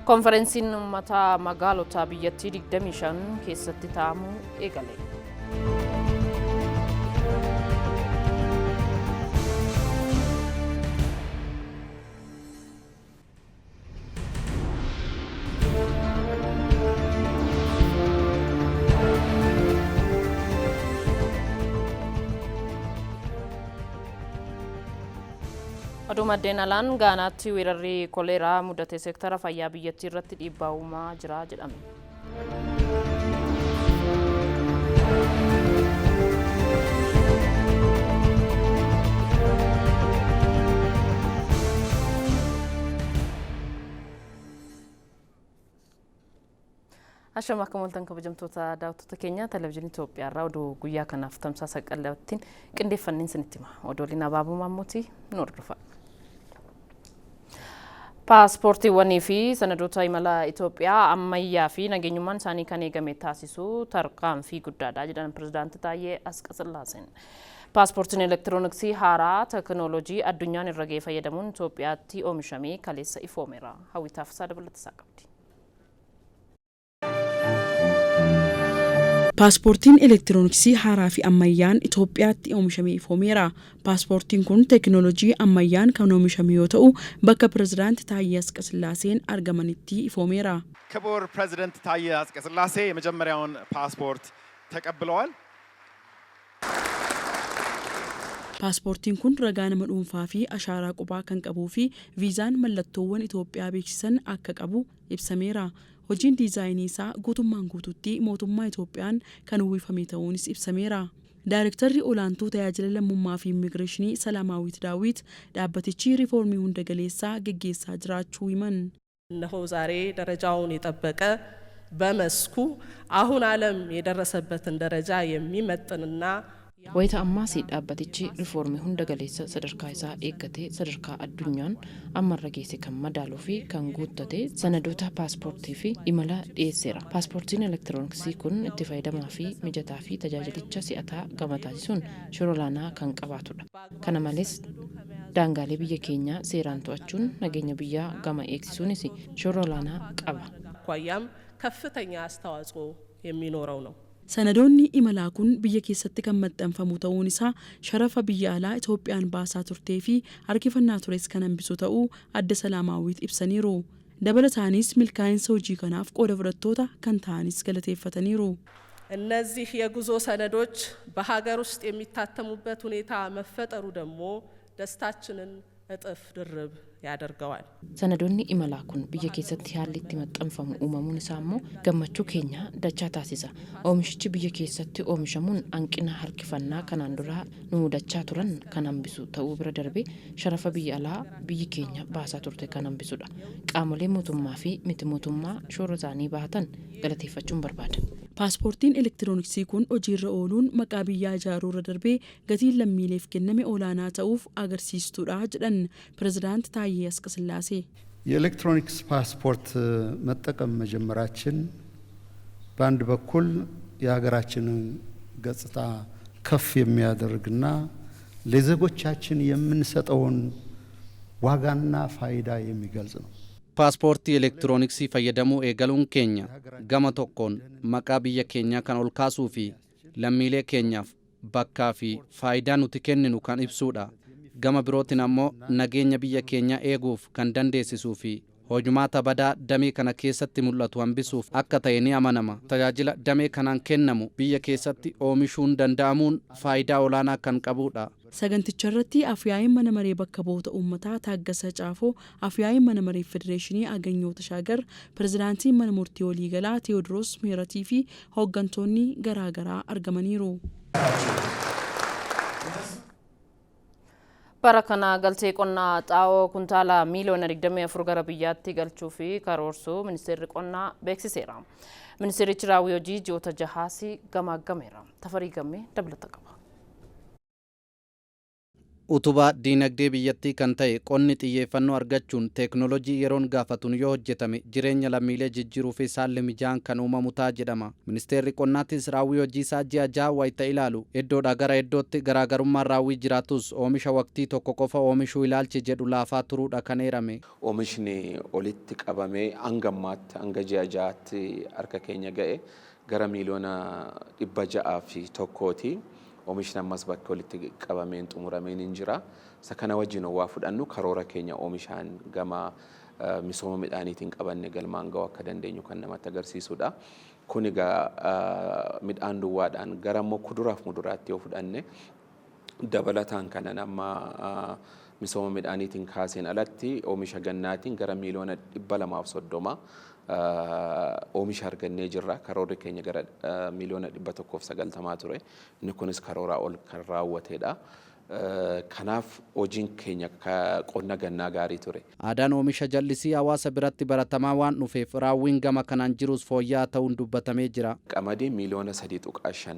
Konferensiin uummataa magaalota biyyattii 25 keessatti taa'amuu eegale. Oduu maddeen alaan Gaanaatti weerarri koleeraa mudate seektara fayyaa biyyattii irratti dhiibbaa uumaa jira jedhame. Ashama akkam ooltan kabajamtoota daawwattoota keenya televezyiinii Itoophiyaa irraa oduu guyyaa kanaaf tamsaasa qallattiin qindeeffanneen isinitti hima. Oduuliin Abaaboo Maammooti nu hordofa. Paaspoortiiwwanii fi sanadoota imala Itoophiyaa ammayyaa fi nageenyummaan isaanii kan eegame taasisuu tarkaanfii guddaadha jedhan Pirezidaanti Taayyee Asqasillaaseen. Paaspoortiin elektirooniksii haaraa tekinooloojii addunyaan irra ga'e fayyadamuun Itoophiyaatti oomishamee kaleessa ifoomeera. Hawwii Taaffisaa dabalata isaa qabdi. Paaspoortiin elektirooniksii haaraa fi ammayyaan Itoophiyaatti oomishamee ifoomeera. Paaspoortiin kun teekinooloojii ammayyaan kan oomishame yoo ta'u, bakka Pirezidaanti Taayyee Asqasillaaseen argamanitti ifoomeera. ክቡር ፕሬዚደንት ታዬ አጽቀሥላሴ የመጀመሪያውን ፓስፖርት ተቀብለዋል። Paaspoortiin kun ragaa nama dhuunfaa fi ashaaraa qubaa kan qabuu fi viizaan mallattoowwan Itoophiyaa beeksisan akka qabu ibsameera. Hojiin diizaayinii isaa guutummaan guututti mootummaa Itoophiyaan kan uwwifame ta'uunis ibsameera. Daayirektarri olaantuu tajaajila lammummaa fi immigireeshinii Salaamaawwit Daawit dhaabbatichi riifoormii hunda galeessaa geggeessaa jiraachuu himan. እነሆ ዛሬ ደረጃውን የጠበቀ በመስኩ አሁን ዓለም የደረሰበትን ደረጃ የሚመጥንና Wayita ammaas dhaabbatichi riifoormii hunda galeessa sadarkaa isaa eeggatee sadarkaa addunyaan ammarra geesse kan madaaluu fi kan guuttate sanadoota paaspoortii fi imala dhiyeesseera. Paaspoortiin elektirooniksii kun itti fayyadamaa fi mijataa fi tajaajilicha si'ataa gama taasisuun shoora olaanaa kan qabaatudha. Kana malees daangaalee biyya keenyaa seeraan to'achuun nageenya biyyaa gama eegsisuunis shoora olaanaa qaba. አኳያም ከፍተኛ አስተዋጽኦ የሚኖረው ነው። Sanadoonni imalaa kun biyya keessatti kan maxxanfamu ta'uun isaa sharafa biyya alaa Itoophiyaan baasaa turtee fi harkifannaa tures kan hambisu ta'uu adde Salaamaawwit ibsaniiru. Dabalataanis milkaa'insa hojii kanaaf qooda fudhattoota kan ta'anis galateeffataniiru. እነዚህ የጉዞ ሰነዶች በሀገር ውስጥ የሚታተሙበት ሁኔታ መፈጠሩ ደግሞ ደስታችንን እጥፍ ድርብ ያደርገዋል። Sanadoonni imalaa kun biyya keessatti haalli itti maxxanfamu uumamuun isaa immoo gammachuu keenya dachaa taasisa. Oomishichi biyya keessatti oomishamuun hanqina harkifannaa kanaan dura nu mudachaa turan kan hambisu ta'uu bira darbee sharafa biyya alaa biyyi keenya baasaa turte kan hambisudha. Qaamolee mootummaa fi miti mootummaa shoora isaanii bahatan galateeffachuun barbaada. Paaspoortiin elektirooniksii kun hojiirra ooluun maqaa biyyaa ijaaruu irra darbee gatiin lammiileef kenname olaanaa ta'uuf agarsiistuudha jedhan Pirezidaanti Taayyee Asqasillaasee. የኤሌክትሮኒክስ ፓስፖርት መጠቀም መጀመራችን በአንድ በኩል የሀገራችንን ገጽታ ከፍ የሚያደርግና ለዜጎቻችን የምንሰጠውን ዋጋና ፋይዳ የሚገልጽ ነው። Paaspoortii elektirooniksii fayyadamuu eegaluun keenya gama tokkoon maqaa biyya keenyaa kan ol kaasuu fi lammiilee keenyaaf bakkaa fi faayidaa nuti kenninu kan ibsuudha. Gama birootiin ammoo nageenya biyya keenyaa eeguuf kan dandeessisuu fi hojumaata badaa damee kana keessatti mul'atu hambisuuf akka ta'e ni amanama. Tajaajila damee kanaan kennamu biyya keessatti oomishuun danda'amuun faayidaa olaanaa kan qabudha. Saganticha irratti Afyaa'iin Mana Maree Bakka Bu'oota Uummataa Taaggasa Caafoo, Afyaa'iin Mana Maree Federeeshinii Aganyoo Tashaagar, Pirezidaantiin Mana Murtii Waliigalaa Teewodiroos Miiratii fi hooggantoonni garaagaraa argamaniiru. Bara kana galtee qonnaa xaa'oo kuntaala miiliyoona 24 gara biyyaatti galchuu fi karoorsuu ministeerri qonnaa beeksiseera. Ministeerichi raawwii hojii ji'oota jahaas gamaaggameera. Tafarii Gammee dabalata qaba. Utubaa diinagdee biyyattii kan ta'e qonni xiyyeeffannoo argachuun teeknoolojii yeroon gaafatuun yoo hojjetame jireenya lammiilee jijjiiruufis haalli mijaan kan uumamu ta'a jedhama. Ministeerri qonnaattis raawwii hojii isaa ji'a 6 wayita ilaalu iddoodhaa gara iddootti garaagarummaan raawwii jiraatus oomisha waqtii tokko qofa oomishuu ilaalchi jedhu laafaa turuudha kan eerame. Oomishni olitti qabamee hanga ammaatti hanga ji'a 6tti harka keenya ga'e gara miiliyoona 601ti. Oomishni ammas bakka walitti qabameen xumurameen hin jira. Isa kana wajjin waa fudhannu karoora keenya oomishaan gama misooma midhaaniitiin qabanne galmaan ga'uu akka dandeenyu kan namatti agarsiisudha. Kun egaa midhaan duwwaadhaan gara immoo kuduraaf muduraatti yoo fudhanne dabalataan kanan amma misooma midhaaniitiin kaaseen alatti oomisha gannaatiin gara miiliyoona 230 oomisha argannee jirra. Karoorri keenya gara miiliyoona 190 ture. Inni kunis karooraa ol kan raawwatedha. Kanaaf hojiin keenya qonna gannaa gaarii ture. Aadaan oomisha jallisii hawaasa biratti baratamaa waan dhufeef raawwiin gama kanaan jirus fooyya'aa ta'uun dubbatamee jira. Qamadii miiliyoona 3.5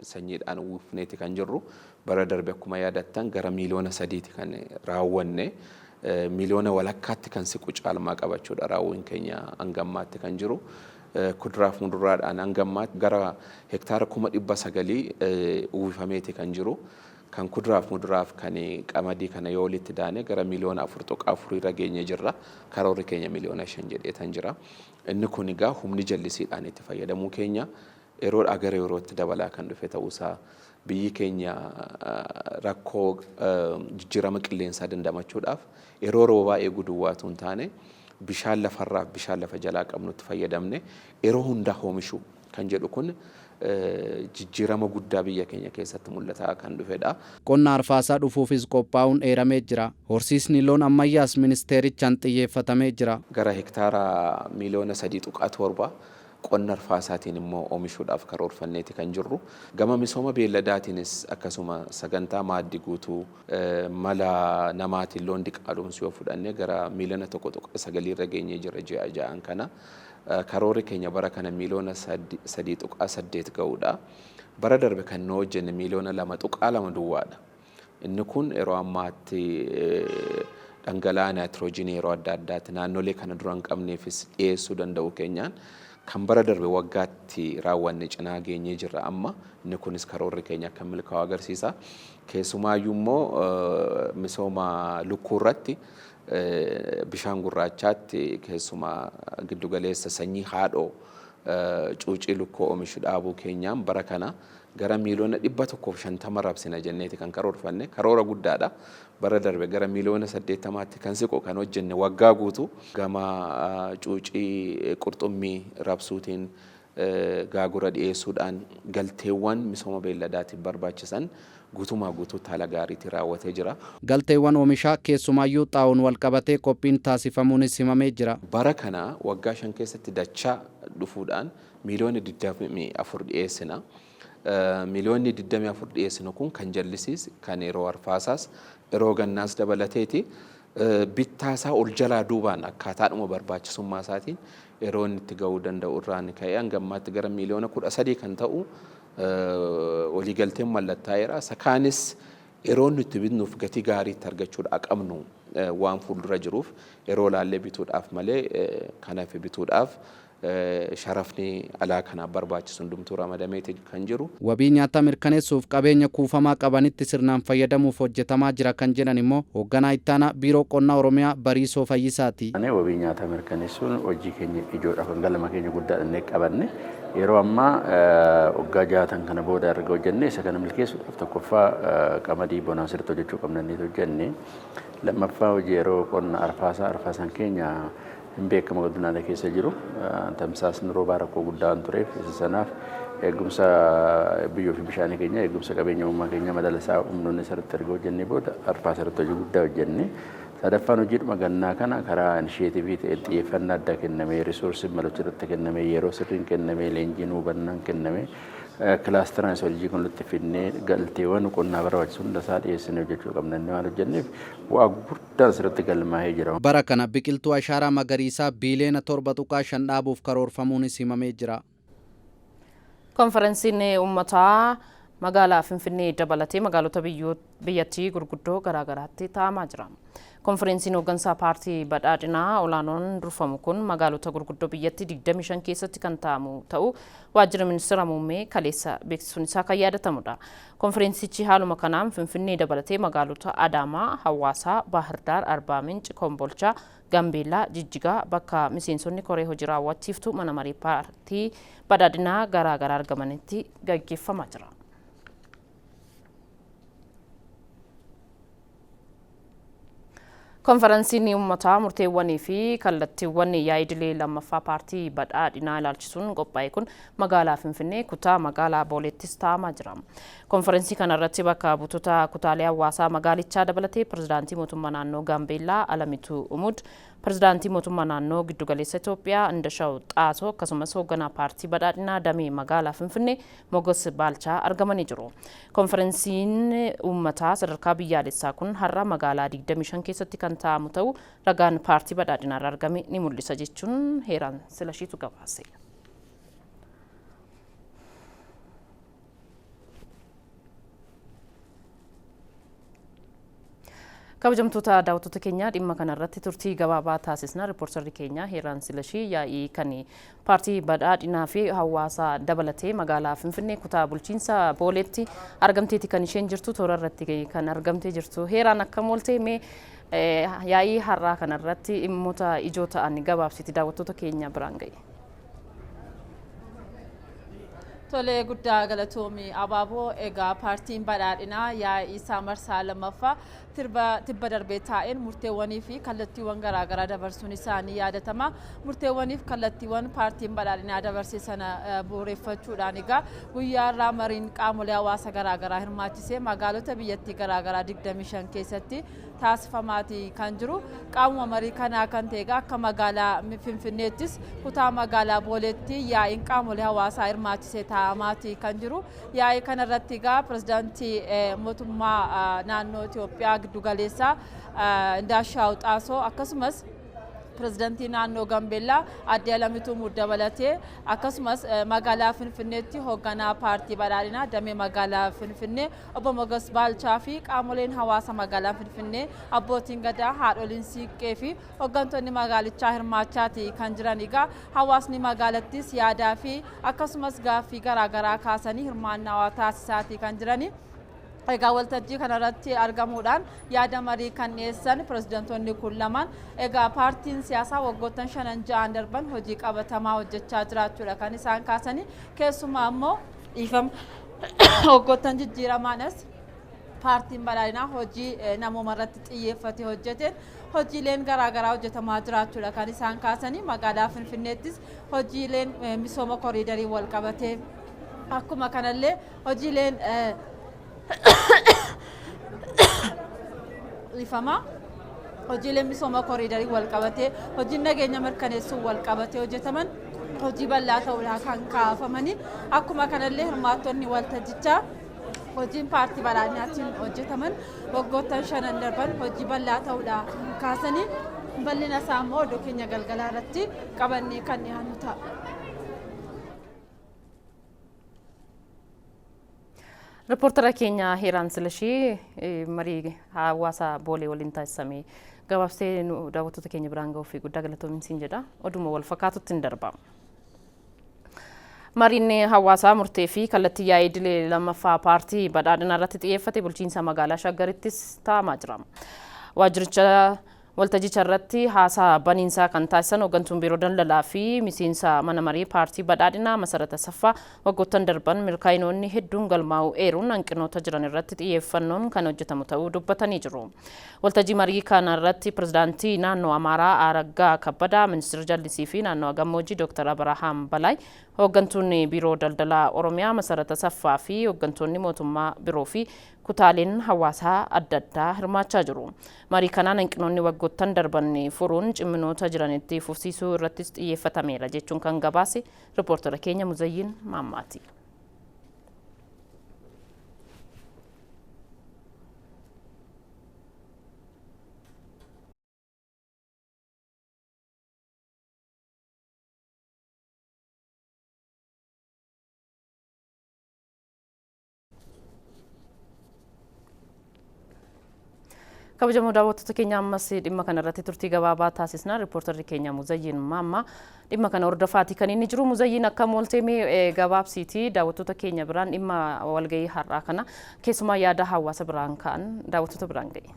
sanyiidhaan uwwifneeti kan jirru. Bara darbe akkuma yaadattan gara miiliyoona 3ti kan raawwanne. Miiliyoona walakkaatti kan siqu caalmaa qabachuudha raawwiin keenya hanga ammaatti kan jiru. Kuduraaf muduraadhaan hanga ammaatti gara hektaara 900,000 uwwifameeti kan jiru. Kan kuduraaf muduraaf kan qamadii kana yoo walitti daane gara miiliyoona 4.4 irra geenyee jirra. Karoorri keenya miiliyoona 5 jedheetan jira. Inni kun egaa humni jallisiidhaan itti fayyadamuu keenya yeroodhaa gara yerootti dabalaa kan dhufe ta'uusaa biyyi keenya rakkoo jijjiirama qilleensaa dandamachuudhaaf yeroo roobaa eeguu duwwaatu hin taane bishaan lafarraaf bishaan lafa jalaa qabnutti fayyadamne yeroo hundaa oomishuu kan jedhu kun jijjiirama guddaa biyya keenya keessatti mul'ataa kan dhufedha. Qonna arfaasaa dhufuufis qophaa'uun eeramee jira. Horsiisni loon ammayyaas ministeerichaan xiyyeeffatamee jira. Gara hektaara miiliyoona 3.7 qonna arfaasaatiin immoo oomishuudhaaf karoorfanneeti kan jirru. Gama misooma beelladaatiinis akkasuma sagantaa maaddii guutuu mala namaatiin loon diqaalomsuu yoo fudhanne gara miiliyoona 1.9 irra geenyee jira ji'a 6 kana. Karoorri keenya bara kana miiliyoona 3.8 ga'uudha. Bara darbe kan nu hojjenne miiliyoona 2.2 duwwaadha. Inni kun yeroo ammaatti dhangala'aa naayitiroojiinii yeroo adda addaatti naannolee kana dura hin qabneefis dhiyeessuu danda'u keenyaan kan bara darbe waggaatti raawwanne cinaa geenyee jirra amma. Inni kunis karoorri keenya akka milkaa'u agarsiisa. Keessumaayyuu immoo misooma lukkuu irratti bishaan gurraachaatti keessumaa giddugaleessa sanyii haadhoo cuucii lukkuu oomishu dhaabuu keenyaan bara kana gara miiliyoona 150 rabsina jenneeti kan karoorfanne karoora guddaadha. Bara darbe gara miiliyoona 80tti kan siqu kan hojjenne waggaa guutuu gama cuucii qurxummii rabsuutiin gaagura dhiyeessuudhaan galteewwan misooma beelladaatiif barbaachisan guutumaa guutuutti haala gaariitiin raawwatee jira. Galteewwan oomishaa keessumaayyuu xaa'oon wal qabatee qophiin taasifamuunis himamee jira. Bara kana waggaa 5 keessatti dachaa dhufuudhaan miiliyoona 24 dhiyeessina. Miiliyoonni 24 dhiyeessinu kun kan jallisiis kan yeroo arfaasaas yeroo gannaas dabalateeti. Bittaasaa ol jalaa duubaan akkaataadhuma barbaachisummaa isaatiin yeroo inni itti ga'uu danda'u irraan ka'ee hanga ammaatti gara miiliyoona 13 kan ta'u waliigalteen mallattaa'eera. Isa kaanis yeroo nuti bitnuuf gatii gaariitti argachuudhaa qabnu waan fuuldura jiruuf yeroo laallee bituudhaaf malee kanaaf bituudhaaf sharafni alaa kanaaf barbaachisu hundumtuu ramadameeti kan jiru. Wabii nyaataa mirkaneessuuf qabeenya kuufamaa qabanitti sirnaan fayyadamuuf hojjetamaa jira kan jedhan immoo hoogganaa ittaanaa Biiroo Qonnaa Oromiyaa Bariisoo Fayyisaati. Wabii nyaataa mirkaneessuun hojii keenya ijoodha kan galma keenya guddaa dhannee qabanne yeroo ammaa waggaa 60 kana booda erga hojjenne isa kana milkeessuudhaaf tokkoffaa qamadii bonaa sirriitti hojjechuu qabna inni hojjenne lammaffaa hojii yeroo qonna arfaasaan keenya hin beekama godinaalee keessa jiru tamsaasni roobaa rakkoo guddaa waan tureef isa sanaaf eegumsa biyyoo fi bishaanii keenya eegumsa qabeenya uumamaa keenya madaala isaa humnoonni sirriitti erga hojjennee booda arfaasa irratti hojii guddaa hojjenne. Sadaffaan hojiidhuma gannaa kana karaa inisheetivii ta'e xiyyeeffannaa addaa kennamee riisoorsiin malochi irratti kennamee yeroo sirriin kennamee leenjiin hubannaan kennamee kilaasteraan isa hojii kun walitti fidnee galteewwan qonnaa barbaachisu hunda isaa dhiyeessinee hojjechuu qabna inni waan hojjenneef bu'aa guddaan sirriitti galmaa'ee jira. Bara kana biqiltuu ashaaraa magariisaa biiliyoona 7.5 dhaabuuf karoorfamuunis himamee jira. Konferensiin uummataa Magaalaa Finfinnee dabalatee magaalota biyyattii gurguddoo garaagaraatti taa'amaa jira. Konfereensiin hooggansaa paartii badhaadhinaa olaanoon durfamu kun magaalota gurguddoo biyyattii 25 keessatti kan taa'amu ta'uu waajjira ministeera muummee kaleessa beeksisuun isaa kan yaadatamudha. Konfereensichi haaluma kanaan Finfinnee dabalatee magaalota Adaamaa, Hawaasaa, Baahirdaar, Arbaa Minch, Kombolchaa, Gambeellaa, Jijjigaa bakka miseensonni koree hojii raawwachiiftuu mana marii paartii badhaadhinaa garaagaraa argamanitti gaggeeffamaa jira. Konferensiin uummataa murteewwanii fi kallattiiwwan yaa'idilee lammaffaa paartii badhaadhinaa ilaalchisuun qophaa'e kun magaalaa Finfinnee kutaa magaalaa Booleettis taa'amaa jira. Konferensii kana irratti bakka buutota kutaalee hawaasaa magaalichaa dabalatee pirezidaantii mootummaa naannoo Gaambeellaa Alamituu Umud, pirezidaantii mootummaa naannoo Giddugaleessa Itoophiyaa Indashaw Xaasoo akkasumas hoogganaa paartii badhaadhinaa damee magaalaa Finfinnee Mogos Baalchaa argamanii jiru. Konferensiin uummataa sadarkaa biyyaalessaa kun har'a magaalaa 25 keessatti kan taa'amu ta'uu ragaan paartii badhaadhinaa irraa argame ni mul'isa jechuun Heeraan Silashiitu gabaase. Kabajamtoota daawwattoota keenyaa, dhimma kana irratti turtii gabaabaa taasisna. Riippoortarri keenya Heeraan Silashii yaa'ii kan paartii badhaadhinaa fi hawaasa dabalatee magaalaa Finfinnee kutaa bulchiinsa Booleetti argamteeti kan isheen jirtu, toora irratti kan argamtee jirtu. Heeraan, akkam oolte? Mee yaa'ii har'aa kanarratti dhimmoota ijoo ta'an gabaabsiti daawwattoota keenya biraan ga'i. Tolee, guddaa galatoomi Abaaboo. Egaa paartiin badhaadhinaa yaa'ii isaa marsaa lammaffaa tibba darbee taa'een murteewwanii fi kallattiiwwan garaagaraa dabarsuun isaanii yaadatama. Murteewwanii fi kallattiiwwan paartiin badhaadhinaa dabarse sana bu'uureffachuudhaan egaa guyyaa irraa mariin qaamolee hawaasa garaagaraa hirmaachisee magaalota biyyattii garaagaraa 25 keessatti taasifamaati kan jiru. Qaamuma marii kanaa kan ta'e egaa akka magaalaa Finfinneettis kutaa magaalaa Booleetti yaa'iin qaamolee hawaasaa hirmaachisee taa'amaati kan jiru. Yaa'ii kanarratti egaa pirezidaantii mootummaa naannoo Itoophiyaa giddugaleessaa Indaashaw Xaasoo akkasumas pirezidaantii naannoo Gambeellaa Aadde Alamituu Umud dabalatee akkasumas magaalaa Finfinneetti hoogganaa paartii badhaadhinaa damee magaalaa Finfinnee obbo Mogos Baalchaa fi qaamoleen hawaasa magaalaa Finfinnee, abbootiin gadaa, haadholiin siiqqee fi hooggantoonni magaalichaa hirmaachaati kan jiran. Egaa hawaasni magaalattis yaadaa fi akkasumas gaaffii garaagaraa kaasanii hirmaannaa taasisaati kan jirani. Egaa waltajjii kanarratti argamuudhaan yaada marii kan dhiyeessan pirezidantoonni kun lamaan, egaa paartiin siyaasaa waggoottan shanan ja'an darban hojii qabatamaa hojjechaa jiraachuudha kan isaan kaasanii. Keessumaa immoo, dhiifama, waggoottan jijjiiramaanis paartiin badhaadhinaa hojii namooma irratti xiyyeeffate hojjeteen hojiileen garaagaraa hojjetamaa jiraachuudha kan isaan kaasanii. Magaalaa Finfinneettis hojiileen misooma koriidarii wal qabatee, akkuma kanallee hojiileen, dhiifama, hojiileen misooma koriidarii wal qabatee, hojiin nageenya mirkaneessuu wal qabatee hojjetaman hojii bal'aa ta'uudhaan kan kaafamanii. Akkuma kanallee hirmaattonni waltajjichaa hojiin paartii badhaadhinaatiin hojjetaman waggoottan shanan darban hojii bal'aa ta'uudhaan kan kaasanii. Bal'ina isaa immoo oduu keenya galgalaa irratti qabannee kan dhiyaannu ta'a. Riippoortara keenya Heeraan Silashii marii hawaasa Boolee waliin taasisame gabaabsee nu daawwattoota keenya biraan ga'uuf guddaa galatoominsiin jedha. Oduma wal fakkaatutti hin darba. Mariin hawaasaa murtee fi kallattii yaa'ii idilee lammaffaa paartii badhaadhinaa irratti xiyyeeffate bulchiinsa magaalaa Shaggarittis taa'amaa jira. Waajjiricha waltajjicha irratti haasaa baniinsaa kan taasisan hooggantuun biiroo daldalaa fi miseensa mana marii paartii badhaadhinaa Masarata Saffaa, waggoottan darban milkaa'inoonni hedduun galmaa'uu eeruun hanqinoota jiran irratti xiyyeeffannoon kan hojjetamu ta'uu dubbatanii jiru. Waltajjii marii kana irratti pirezidaantii naannoo Amaaraa Araggaa Kabbadaa, ministeera jallisii fi naannoo gammoojjii Dr. Abrahaam Balaay, hooggantuun biiroo daldalaa Oromiyaa Masarata Saffaa fi hooggantoonni mootummaa biroo fi kutaaleen hawaasaa adda addaa hirmaachaa jiru. Marii kanaan hanqinoonni waggoottan darban furuun ciminoota jiranitti fufsiisuu irrattis xiyyeeffatameera jechuun kan gabaase riippoortara keenya Muzayyin Maammaati. Kabajamoo daawwattoota keenya, ammas dhimma kana irratti turtii gabaabaa taasisna. Riippoortarri keenya Muzayyiin Maammaa dhimma kana hordofaati kan inni jiru. Muzayyiin, akka mooltee mee gabaabsiitii daawwattoota keenya biraan dhimma walgahii har'aa kana, keessumaa yaada hawaasa biraan ka'an daawwattoota biraan ga'e.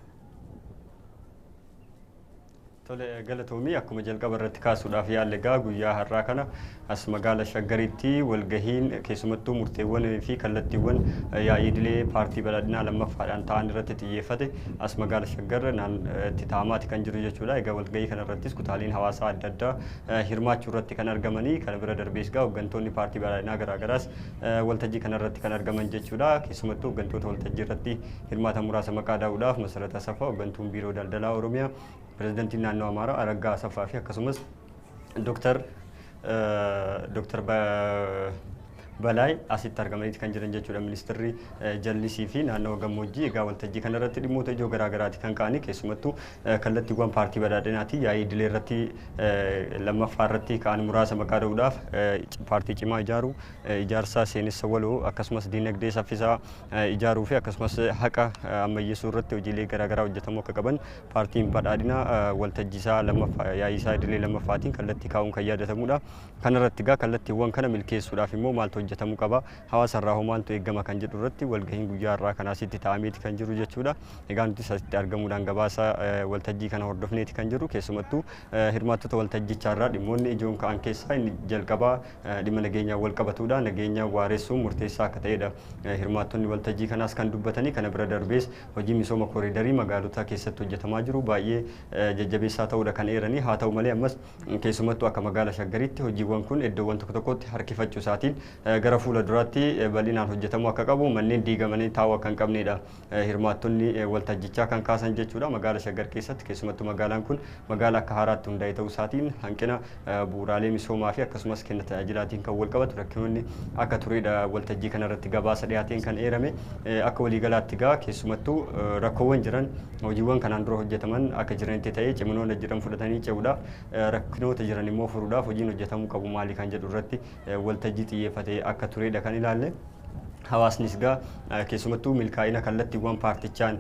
Tole, galatoomii. Akkuma jalqaba irratti kaasuudhaaf yaalle, egaa guyyaa har'aa kana as magaala Shaggaritti walgahiin keessumattuu murteewwan fi kallattiiwwan yaa'ii idilee paartii badhaadhinaa lammaffaadhaan ta'an irratti xiyyeeffate as magaala Shaggar itti taa'amaati kan jiru jechuudha. Egaa walgahii kana irrattis kutaaleen hawaasaa adda addaa hirmaachuu irratti kan argamanii, kana bira darbees egaa hooggantoonni paartii badhaadhinaa garaagaraas waltajjii kana irratti kan argaman jechuudha. Keessumattuu hooggantoota waltajjii irratti hirmaatan muraasa maqaa daa'uudhaaf Masarata Asaffaa, hooggantuun biiroo daldalaa Oromiyaa, pirezidantiin naannoo Amaaraa Araggaa Asaffaa fi akkasumas Dooktar Balaay asitti argamaniiti kan jiran jechuudha. Ministeerri jallisii fi naannawa gammoojjii egaa waltajjii kanarratti dhimmoota ijoo garaagaraati kan ka'anii, keessumattuu kallattiiwwan paartii badhaadhinaati yaa'ii idilee irratti lammaffaa irratti ka'an muraasa maqaa dha'uudhaaf paartii cimaa ijaaruu, ijaarsa seenessa waloo, akkasumas diinagdee saffisaa ijaaruu fi akkasumas haqa ammayyeessuu irratti hojiilee garaagaraa hojjetamuu akka qaban paartiin badhaadhinaa waltajjii isaa lammaffaa, yaa'ii isaa idilee lammaffaatiin kallattii kaa'uun kan yaadatamudha. Kanarratti egaa kallattiiwwan kana milkeessuudhaaf immoo maaltu hojjetamuu qaba, hawaasa irraa hoo maaltu eegama kan jedhu irratti walgahiin guyyaa har'aa kana asitti taa'ameeti kan jiru jechuudha. Egaa nutis asitti argamuudhaan gabaasa waltajjii kana hordofneeti kan jiru. Keessumattuu hirmaattota waltajjichaa irraa dhimmoonni ijoon ka'an keessaa inni jalqabaa dhimma nageenyaa wal qabatudha. Nageenya waaressuun murteessaa akka ta'edha hirmaattonni waltajjii kanaas kan dubbatanii. Kana bira darbees hojii misooma kooriidarii magaalota keessatti hojjetamaa jiru baay'ee jajjabeessaa ta'uudha kan eeranii. Haa ta'u malee ammas keessumattuu akka magaala Shaggaritti hojiiwwan kun iddoowwan tokko tokkotti harkifachuu isaatiin gara fuula duraatti bal'inaan hojjetamuu akka qabu, manneen diigamanii taa'uu akka hin qabnedha hirmaattonni waltajjichaa kan kaasan jechuudha. Magaala Shaggar keessatti keessumattuu magaalaan kun magaala akka haaraatti hundaa'e ta'uu isaatiin hanqina bu'uuraalee misoomaa fi akkasumas kenna tajaajilaatiin kan wal qabatu rakkinoonni akka turedha waltajjii kanarratti gabaasa dhiyaateen kan eerame. Akka waliigalaatti gaa keessumattuu rakkoowwan jiran, hojiiwwan kanaan dura hojjetaman akka jiranitti ta'ee, ciminoota jiran fudhatanii ce'uudhaaf, rakkinoota jiran immoo furuudhaaf hojiin hojjetamuu qabu maali kan jedhu irratti waltajjii xiyyeeffatee akka turedha kan ilaalle. Hawaasnis gaa keessumattuu milkaa'ina kallattiiwwan paartichaan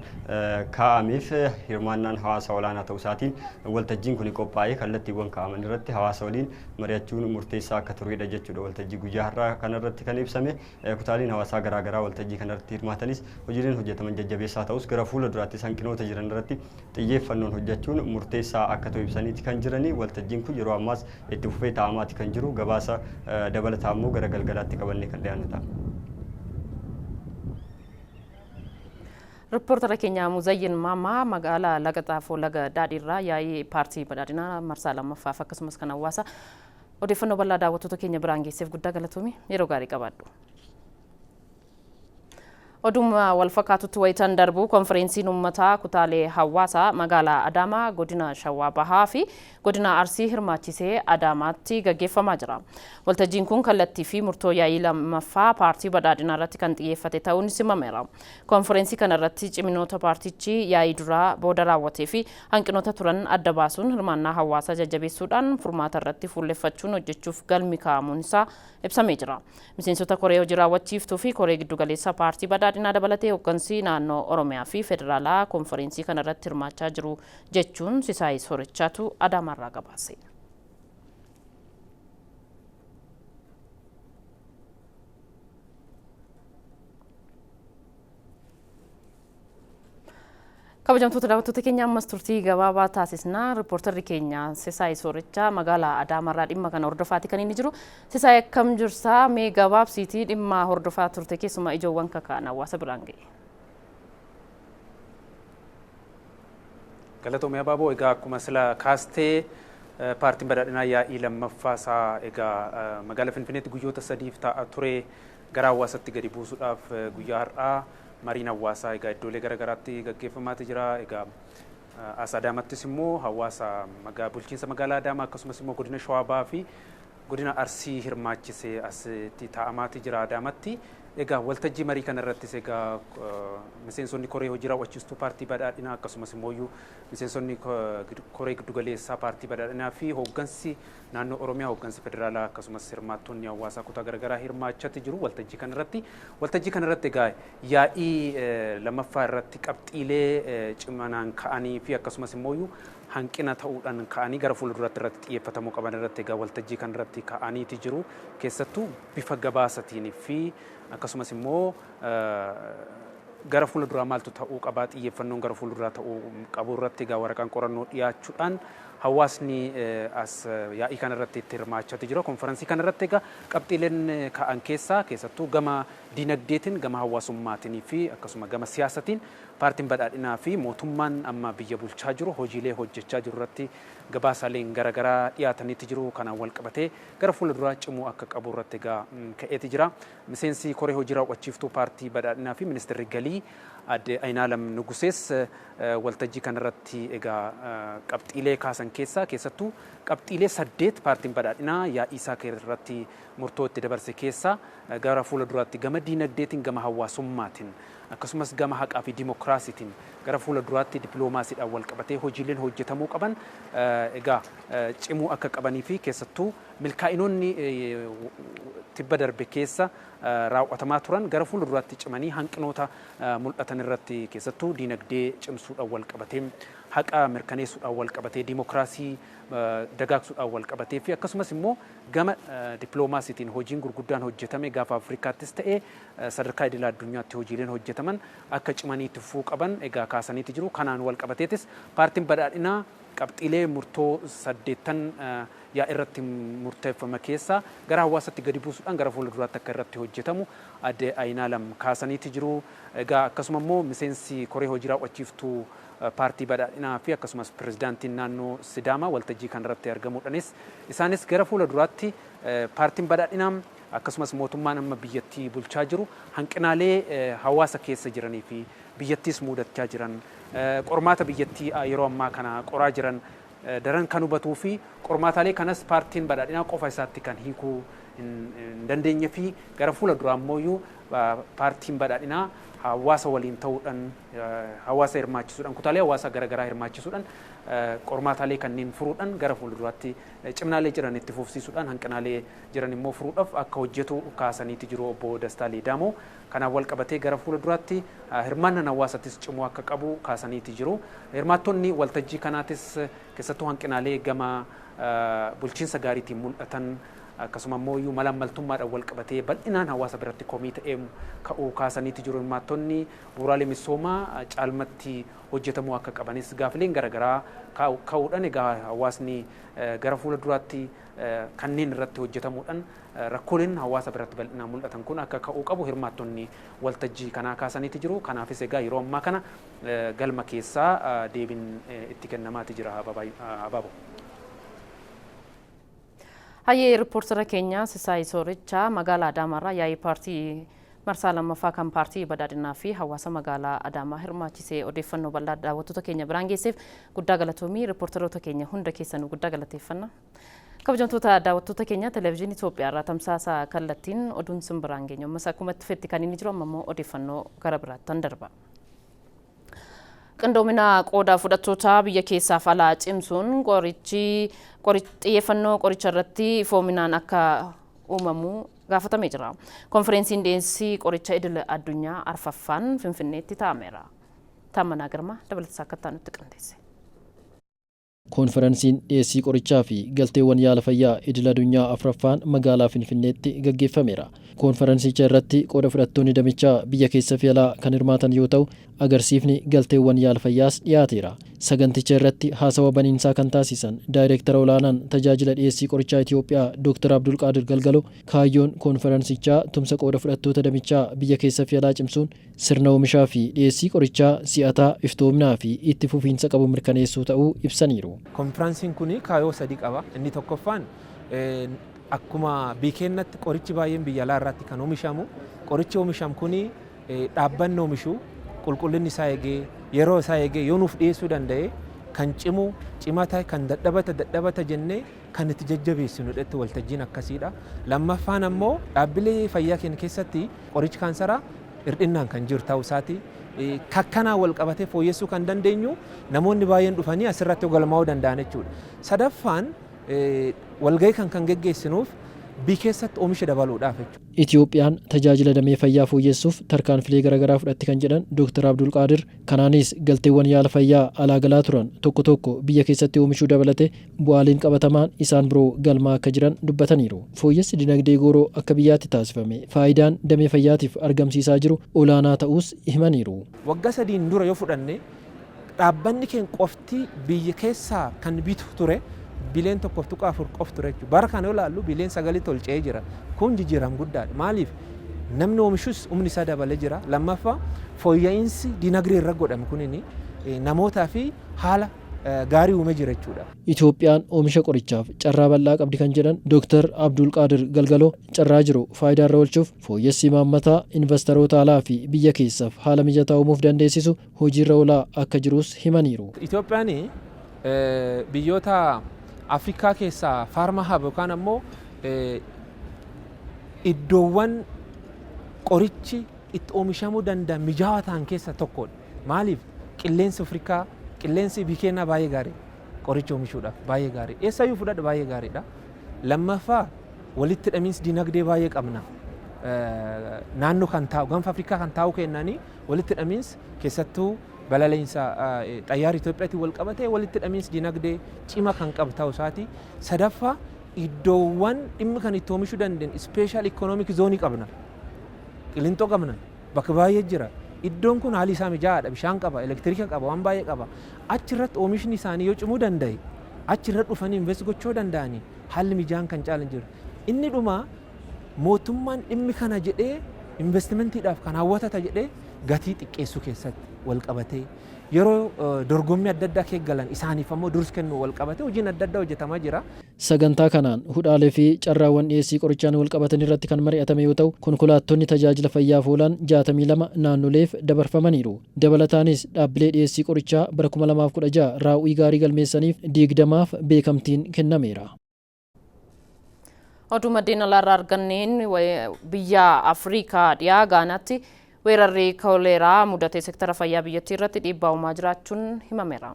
kaa'ameef hirmaannaan hawaasa olaanaa ta'uu isaatiin waltajjiin kun qophaa'ee kallattiiwwan kaa'aman irratti hawaasa waliin mari'achuun murteessaa akka turedha jechuudha. Waltajjii guyyaa har'aa kanarratti kan ibsame, kutaaleen hawaasaa garaagaraa waltajjii kanarratti hirmaatanis hojiileen hojjetaman jajjabeessaa ta'us gara fuula duraatti hanqinoota jiran irratti xiyyeeffannoon hojjechuun murteessaa akka ta'u ibsaniiti kan jiranii. Waltajjiin kun yeroo ammaas itti fufee taa'amaati kan jiru. Gabaasa dabalataa immoo gara galgalaatti qabannee kan dhiyaannu ta'a. Riippoortara keenya Muzayyin Maamaa magaalaa Laga Xaafoo Laga Daadhiirraa yaa'ii paartii badhaadhinaa marsaa lammaffaaf akkasumas kan hawaasa odeeffannoo bal'aa daawwattoota keenya biraan geesseef guddaa galatoomi, yeroo gaarii qabaadhu. Oduma wal fakkaatutti wayitan darbu, konfereensiin uummataa kutaalee hawaasaa magaalaa Adaamaa, godina Shawaa Bahaa fi godina Arsii hirmaachisee Adaamaatti gaggeeffamaa jira. Waltajjiin kun kallattii fi murtoo yaa'ii lammaffaa paartii badhaadhinaa irratti kan xiyyeeffate ta'uun simameera. Konfereensii kana irratti ciminoota paartichi yaa'ii duraa booda raawwatee fi hanqinoota turan adda baasuun hirmaannaa hawaasaa jajjabeessuudhaan furmaata irratti fuulleffachuun hojjechuuf galmi kaa'amuun isaa ibsamee jira. Miseensota koree hojii raawwachiiftuu fi koree giddugaleessa paartii badhaadhinaa dabalatee hooggansi naannoo Oromiyaa fi federaalaa konfereensii kana irratti hirmaachaa jiru jechuun Sisaayis Horichaatu Adaamaarraa gabaase. Kabajamtoota daawwattoota keenya, ammas turtii gabaabaa taasisna. Riippoortarri keenya Sisaay Soorichaa magaalaa Adaamaarraa dhimma kana hordofaati kan inni jiru. Sisaay, akkam jirsaa? Mee gabaabsiitii dhimma hordofaa turte, keessumaa ijoowwan kaka'an hawaasa biraan ga'e. Galatoomii Abaaboo. Egaa akkuma sila kaastee, paartiin badhaadhinaa yaa'ii lammaffaa isaa egaa magaalaa Finfinneetti guyyoota 3f taa'aa ture gara hawaasatti gadi buusuudhaaf guyyaa har'aa mariin hawaasaa egaa iddoolee garaagaraatti gaggeeffamaati jira. Egaa as Adaamattis immoo hawaasa bulchiinsa magaalaa Adaamaa, akkasumas immoo godina Shawaa Bahaa fi godina Arsii hirmaachisee asitti taa'amaati jira Adaamatti. Egaa waltajjii marii kanarrattis egaa miseensonni koree hojii raawwachiistuu paartii badhaadhinaa, akkasumas immoo miseensonni koree giddugaleessaa paartii badhaadhinaa fi hooggansi naannoo Oromiyaa, hooggansi federaalaa, akkasumas hirmaattonni hawaasaa kutaa garaagaraa hirmaachatti jiru waltajjii kanarratti. Waltajjii kanarratti egaa yaa'ii lammaffaa irratti qabxiilee cimanaan ka'anii fi akkasumas immoo hanqina ta'uudhaan ka'anii gara fuulduraatti irratti xiyyeeffatamuu qaban irratti egaa waltajjii kanarratti ka'aniiti jiru. Keessattuu bifa gabaasatiin fi akkasumas immoo gara fuulduraa maaltu ta'uu qabaa, xiyyeeffannoon gara fuulduraa ta'uu qabu irratti egaa waraqaan qorannoo dhiyaachuudhaan hawaasni as yaa'ii kanarratti itti hirmaachaa jira. Konferansii kanarratti egaa qabxiileen ka'an keessaa keessattuu gama dinagdeetiin, gama hawaasummaatiin fi akkasuma gama siyaasatiin paartiin badhaadhinaa fi mootummaan amma biyya bulchaa jiru hojiilee hojjechaa jiru irratti gabaasaaleen garaagaraa dhiyaataniiti jiru. Kanaan wal qabatee gara fuulduraa cimuu akka qabu irratti egaa ka'eeti jira. Miseensi koree hojii raawwachiiftuu paartii badhaadhinaa fi ministeerri galii adde Ayinaalam Nugusees waltajjii kanarratti egaa qabxiilee kaasan keessaa keessattuu qabxiilee 8 paartiin badhaadhinaa yaa'ii isaa irratti murtoo itti dabarse keessaa gara fuula duraatti gama diinagdeetiin, gama hawaasummaatiin, akkasumas gama haqaa fi dimokiraasiitiin gara fuula duraatti dippiloomaasiidhaan wal qabatee hojiileen hojjetamuu qaban egaa cimuu akka qabanii fi keessattuu milkaa'inoonni tibba darbe keessa raawwatamaa turan gara fuula duraatti cimanii hanqinoota mul'atan irratti keessattuu diinagdee cimsuudhaan wal qabatee, haqa mirkaneessuudhaan wal qabatee, dimokiraasii dagaagsuudhaan wal qabatee fi akkasumas immoo gama dippiloomaasiitiin hojiin gurguddaan hojjetame gaafa Afrikaattis ta'ee sadarkaa idil addunyaatti hojiileen hojjetaman akka cimanii itti fufuu qaban egaa kaasaniiti jiru. Kanaan wal qabateetis paartiin badhaadhinaa qabxiilee murtoo 8 yaa irratti murteeffame keessaa gara hawaasatti gadi buusuudhaan gara fuula duraatti akka irratti hojjetamu adde Ayinaalam kaasaniiti jiru. Egaa akkasuma immoo miseensi koree hojii raawwachiiftuu paartii badhaadhinaa fi akkasumas pirezidaantiin naannoo Sidaamaa waltajjii kanarratti argamuudhaanis isaanis gara fuula duraatti paartiin badhaadhinaa akkasumas mootummaan amma biyyattii bulchaa jiru hanqinaalee hawaasa keessa jiranii fi biyyattiis mudachaa jiran, qormaata biyyattii yeroo ammaa kana qoraa jiran daran kan hubatuu fi qormaataalee kanas paartiin badhaadhinaa qofa isaatti kan hiikuu hin dandeenye fi gara fuula duraa ammoo paartiin badhaadhinaa hawaasa waliin ta'uudhaan, hawaasa hirmaachisuudhaan, kutaalee hawaasaa garaagaraa hirmaachisuudhaan qormaataalee kanneen furuudhaan gara fuulduraatti cimnaalee jiran itti fufsiisuudhaan hanqinaalee jiran immoo furuudhaaf akka hojjetu kaasaniiti jiru obbo Dastaa Leedaamoo. Kanaaf wal qabatee gara fuulduraatti hirmaannaan hawaasattis cimuu akka qabu kaasaniiti jiru. Hirmaattonni waltajjii kanaatis keessattuu hanqinaalee gama bulchiinsa gaariitiin mul'atan akkasuma immoo iyyuu malaammaltummaadhaan wal qabatee bal'inaan hawaasa biratti komii ta'ee ka'uu kaasaniiti jiru. Hirmaattonni bu'uuraalee misoomaa caalmatti hojjetamuu akka qabanis gaafileen garaagaraa ka'uudhaan egaa hawaasni gara fuula duraatti kanneen irratti hojjetamuudhaan rakkooleen hawaasa biratti bal'inaan mul'atan kun akka ka'uu qabu hirmaattonni waltajjii kanaa kaasaniiti jiru. Kanaafis egaa yeroo ammaa kana galma keessaa deebiin itti kennamaati jira Abaaboo. Hayyee, riippoortara keenya Sisaay Soorichaa magaalaa Adaamaarraa yaa'ii paartii marsaa lammaffaa kan paartii badhaadhinaa fi hawaasa magaalaa Adaamaa hirmaachisee odeeffannoo bal'aa daawwattoota keenya biraan geesseef guddaa galatoomii. Riippoortaroota keenya hunda keessanuu guddaa galateeffanna. Kabajamtoota daawwattoota keenya, televezyiinii Itoophiyaa irraa tamsaasa kallattiin oduun sin biraan geenyu ammas akkuma itti fetti kan inni jiru. Amma immoo odeeffannoo gara biraattan darba. Qindoomina qooda fudhattoota biyya keessaaf alaa cimsuun qorichi xiyyeeffannoo qoricha irratti ifoominaan akka uumamu gaafatamee jira. Konfereensiin dhiyeessii qoricha idil addunyaa arfaffaan Finfinneetti taa'ameera. Taammanaa Girmaa dabalataa akka nutti qindeesse. Koonferansiin dhiyeessii qorichaa fi galteewwan yaala fayyaa idil addunyaa afraffaan magaalaa Finfinneetti gaggeeffameera. Koonferansicha irratti qooda fudhattoonni damichaa biyya keessa fi alaa kan hirmaatan yoo ta'u, agarsiifni galteewwan yaala fayyaas dhiyaateera. Saganticha irratti haasawa baniinsaa kan taasisan Daayireektara olaanaan tajaajila dhiyeessii qorichaa Itoophiyaa Dr. Abdulqaadir Galgalo, kaayyoon koonferansichaa tumsa qooda fudhattoota damichaa biyya keessa fi alaa cimsuun sirna oomishaa fi dhiyeessii qorichaa si'ataa, iftoominaa fi itti fufiinsa qabu mirkaneessuu ta'uu ibsaniiru. Konfiraansiin kun kaayyoo sadii qaba. Inni tokkoffaan, akkuma biyya keenyatti qorichi baay'een biyya alaa irratti kan oomishamu, qorichi oomishamu kun dhaabbanni oomishu qulqullinni isaa eegee, yeroo isaa eegee yoo nuuf dhiyeessuu danda'e, kan cimu cimata, kan dadhabata dadhabata jennee kan itti jajjabeessinu dhetti waltajjiin akkasiidha. Lammaffaan ammoo dhaabbilee fayyaa keenya keessatti qorichi kaansaraa hir'innaan kan jiru ta'uu isaati. Kakkanaa wal qabatee fooyyessuu kan dandeenyu namoonni baay'een dhufanii asirratti galmaa'uu danda'an jechuudha. Sadaffaan walgahii kan geggeessinuuf biyya keessatti oomisha dabaluudhaaf jechuudha. Itiyoophiyaan tajaajila damee fayyaa fooyyessuuf tarkaanfilee garaagaraa fudhatti kan jedhan Dr. Abdul Qaadir, kanaanis galteewwan yaala fayyaa alaa galaa turan tokko tokko biyya keessatti oomishuu dabalatee bu'aaleen qabatamaan isaan biroo galmaa akka jiran dubbataniiru. Fooyyessi dinagdee gooroo akka biyyaatti taasifame faayidaan damee fayyaatiif argamsiisaa jiru olaanaa ta'uus himaniiru. Waggaa 3 dura yoo fudhanne dhaabbanni keenya qofti biyya keessaa kan bitu ture bileen 1.4 qof ture jechuudha. Bara kana yoo ilaallu bileen 9tti ol ce'ee jira. Kun jijjiirama guddaadha. Maaliif? Namni oomishus humni isaa dabalee jira. Lammaffaa fooyya'insi dinagdee irra godhame kunini namootaa fi haala gaarii uumee jira jechuudha. Itoophiyaan oomisha qorichaaf carraa bal'aa qabdi kan jedhan Dr. Abdul Qaadir Galgaloo carraa jiru faayidaarra oolchuuf fooyyessi imaammataa investaroota alaa fi biyya keessaaf haala mijataa uumuuf dandeessisu hojiirra oolaa akka jirus himaniiru. Itoophiyaan biyyoota Afrikaa keessaa pharma hub yookaan ammoo iddoowwan qorichi itti oomishamuu danda'an mijaawaa ta'an keessaa tokkodha. Maaliif? Qilleensi Afrikaa, qilleensi biyya keenyaa baay'ee gaarii qoricha oomishuudhaaf baay'ee gaarii. Eessayyuu fudhadhu baay'ee gaariidha. Lammaffaa walitti hidhamiinsi dinagdee baay'ee qabna. Naannoo kan taa'u gaanfa Afrikaa kan taa'u kennanii walitti hidhamiinsi keessattuu balaliinsa xayyaara Itoophiyaatiin wal qabatee walitti hidhamiinsi dinagdee cimaa kan qabu ta'uu isaati. Sadaffaa iddoowwan dhimmi kan itti oomishuu dandeenyu special economic zone qabna. Qilinxoo qabna. Bakka baay'ee jira. Iddoon kun haalli isaa mijaa'aadha. Bishaan qaba, elektiriika qaba, waan baay'ee qaba. Achirratti oomishni isaanii yoo cimuu danda'e, achirra dhufanii invest gochuu danda'anii haalli mijaan kan caalan jiru. Inni dhuma mootummaan dhimmi kana jedhee investimentiidhaaf kan hawwatata jedhee gatii xiqqeessuu keessatti wal qabatee yeroo dorgommii adda addaa keeggalan isaaniif ammoo dursi kennuu wal qabatee hojiin adda addaa hojjetamaa jira. Sagantaa kanaan hudhaalee fi carraawwan dhiyeessii qorichaan wal qabatan irratti kan mari'atame yoo ta'u, konkolaattonni tajaajila fayyaaf oolan 62 naannoleef dabarfamaniiru. Dabalataanis dhaabbilee dhiyeessii qorichaa bara 2016 raawwii gaarii galmeessaniif 20f beekamtiin kennameera. Oduu maddeen alaarraa arganneen biyya Afrikaa dhiyaa Gaanaatti weerarri kooleeraa mudatee sektara fayyaa biyyattii irratti dhiibbaa uumaa jiraachuun himameera.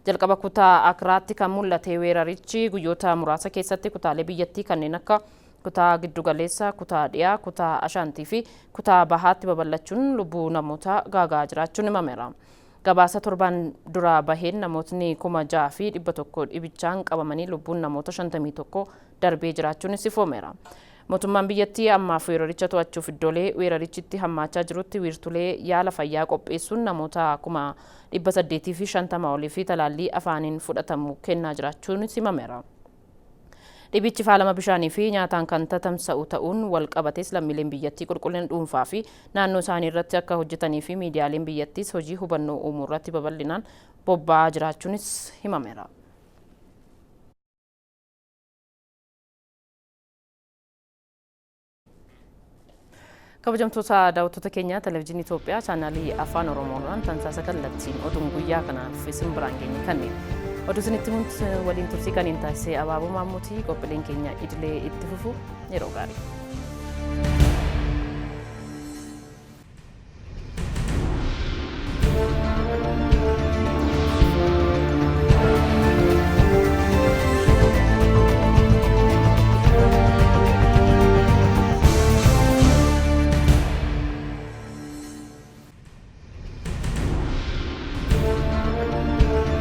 Jalqaba kutaa Akiraatti kan mul'ate weerarichi guyyoota muraasa keessatti kutaalee biyyattii kanneen akka kutaa giddugaleessa, kutaa dhiyaa, kutaa Ashaantii fi kutaa bahaatti babal'achuun lubbuu namoota gaagaa jiraachuun himameera. Gabaasa torban dura baheen namootni 6,100 dhibichaan qabamanii lubbuun namoota 51 darbee jiraachuun ifoomeera. Mootummaan biyyattii ammaaf weeraricha to'achuuf iddoolee weerarichitti hammaachaa jirutti wiirtulee yaala fayyaa qopheessuun namoota 850,000 olii fi talaallii afaaniin fudhatamu kennaa jiraachuun himameera. Dhibichi faalama bishaanii fi nyaataan kan tatamsa'u ta'uun wal qabates lammiileen biyyattii qulqullina dhuunfaa fi naannoo isaanii irratti akka hojjetanii fi miidiyaaleen biyyattiis hojii hubannoo uumuu irratti babal'inaan bobba'aa jiraachuunis himameera. Kabajamtoota daawwattoota keenya Televezyiinii Itoophiyaa chaanaalii Afaan Oromoodhaan tamsaasa kallattiin oduun guyyaa kanaaf isin biraan geenye kanneen. Oduu isinitti waliin tursii kan hin taasise Abaaboo Maammuutii. Qophiileen keenya idilee itti fufu. Yeroo gaarii.